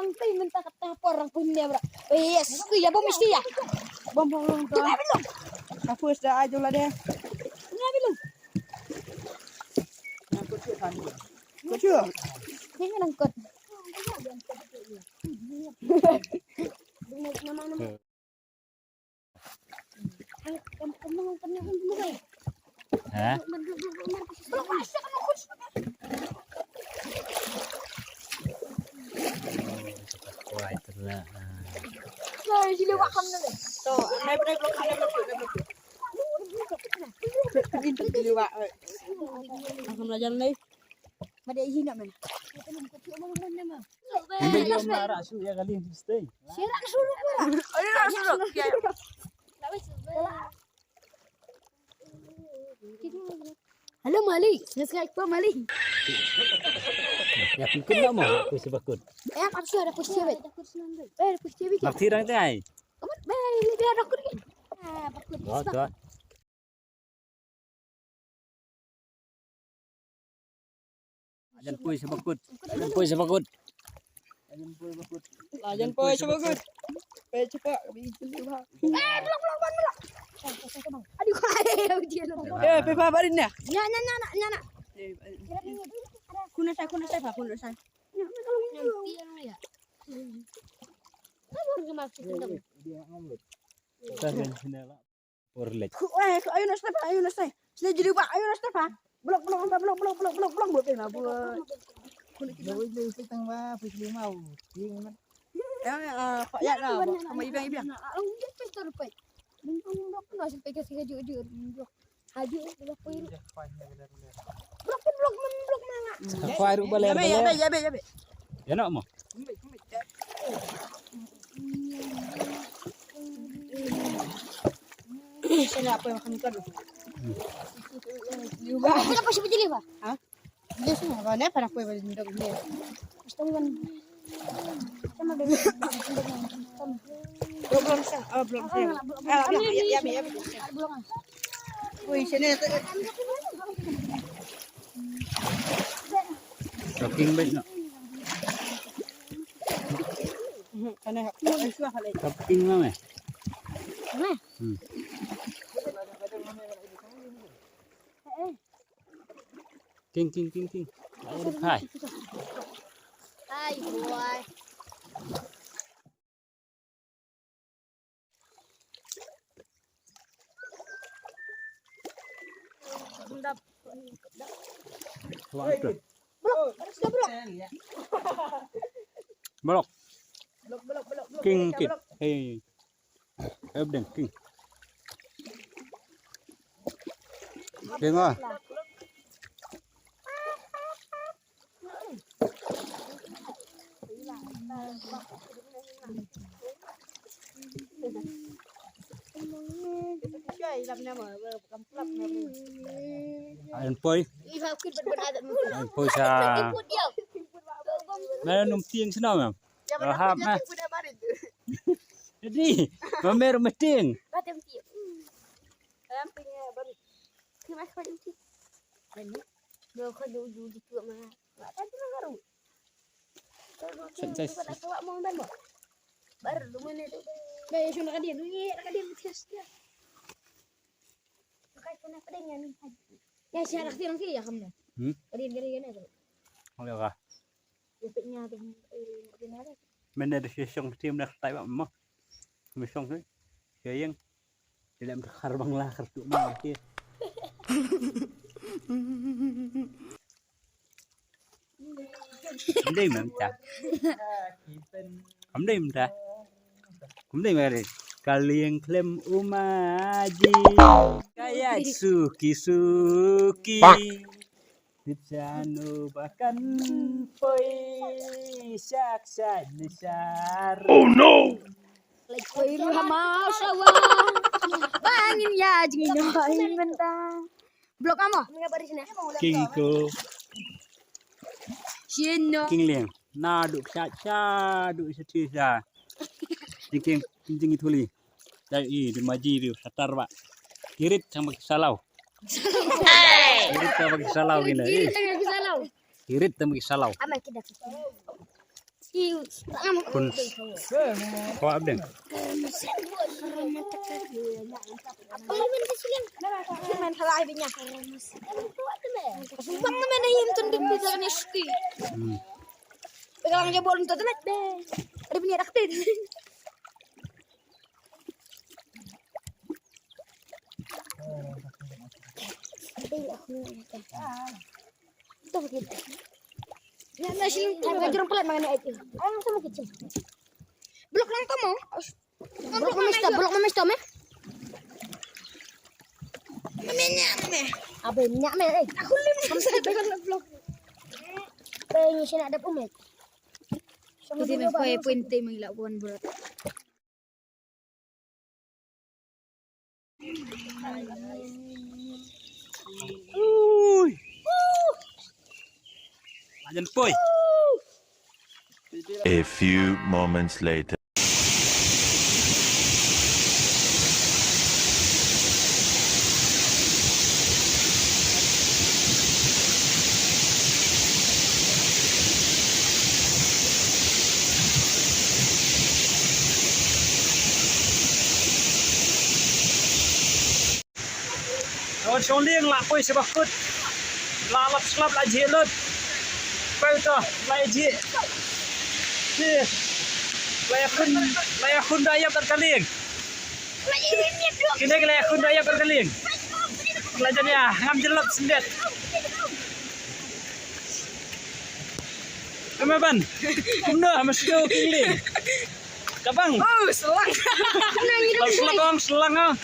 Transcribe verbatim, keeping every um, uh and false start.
yang tai mynta kata por rang pun ne bra. Yes, ku ya bom mesti ya. Bom bom bom. Kita belum. Aku sudah aja lah deh. Ini belum. Aku sih kan. Aku sih. Ini nangkut. Nama nama. Ha? Aku belajar nih. Pada izin nak mana? Ini dia mara su ya kali stay. Sirak suruh. Ayo nak suruh. Hello Malik, subscribe ko Malik. Ya pun kena mau aku sebakut. Eh, apa sih ada kursi apa? Eh, ada kursi apa? Mati orang tai. Kamu baik, biar aku ni. Ah, bakut. Tuh, tuh. Ajan poi sebakut. Ajan poi sebakut. Ajan poi sebakut. Ajan poi sebakut. Poi cepat kami jumpa. Eh, belum, belum, belum, belum. Aduh, ayo, dia lu. Eh, pepa barin ya. Nya, nya, nya, nya, nya. Kuna sai, kuna sai, pa, kuna sai. Dia ngambil. Orlet. Ku-, eh, ku-, ayo na sniper, ayo na sniper. Sini jadi ba, ayo na sniper. Blok, blok, blok, blok, blok, blok, blok, blok, blok, blok. Jauh itu tang ba, pukul lima, uh, ding, man. Ya, ya, ah, Pak, ya, nah, Pak. Sama Ibiang, Ibiang. Ah, oh, dia pistol, Pak. Blok, blok, blok, blok, blok. Haji, blok, blok. Blok, blok, blok, blok, mana? Saka fire bale, ya, be, ya, bale. Be, ya, be, ya, be. Ya, nak, mo? Sila apa yang makan ikan? Liu ba. Sila apa sih bejeli ba? Ha? Dia sih apa ni? Apa apa yang bejeli? Belum, belum sa, oh, belum sa. Ah, belum, ya, ya, ya, ya. Ui, sini tu. Talking baik nak. Talking mana? Hmm. King, king, king, king. Hai. Hai, boy. Blok. King kit. Hey. King. King ah. An poi. An poi sa. Mana num tieng sna mem. Rahap na. Jadi, mamer meting. Hmm? Oleh kah? Mene da shisong tim da tai ba mo. Shisong tu. Shayang. Dalam khar bang lah khar tu mo ke. Amdei mem ta. Amdei mem ta. Amdei mem. Kaliang klem umaji. Kaya suki suki. Tipsano bakan poi sak sak nisar. Oh no. Lek poi ruha mau sawa. Bangin ya jingin no in benta. Blok amo. King ko. Sino. King liang. Na duk sat sa duk sat sa. King king king thuli. Dai i di maji di satar ba. Kirit sama ki salau. Kirit sama ki salau kina. Kirit sama ki salau. Kirit sama ki salau. Ama kida. Kun. Ko abdeng. Apa yang kesian? Main halai binya. Sumpah mana yang tunduk di dalamnya suki. Hmm. Pegang aja bolon tu telat deh. Ada punya raktin. Tuh gitu. Ya, masih ada jerung pelat mana itu. Ayo sama kecil. Blok lang kamu. Blok mami stop, blok mami stop eh. Mami nya mami. Abe nyak me, eh. Aku lim. Sampai pegang vlog. Pe ni sina dap umet. Kita me koi poin te mengilak buan berat. Ui. Lajan poi. A few moments later. Wan shong lieng la poi sha ba kut. La lap slap la jih lut. Poi to la jih. Jih. La ïakhun, la ïakhun da ïap da ka lieng. Kine ki la ïakhun da ïap da ka lieng. La jan ïa ngam jin lap syndet. Kumno ban? Kumno ha ma shu king lieng. Ka bang. Oh, selang. Selang, selang, selang, ah.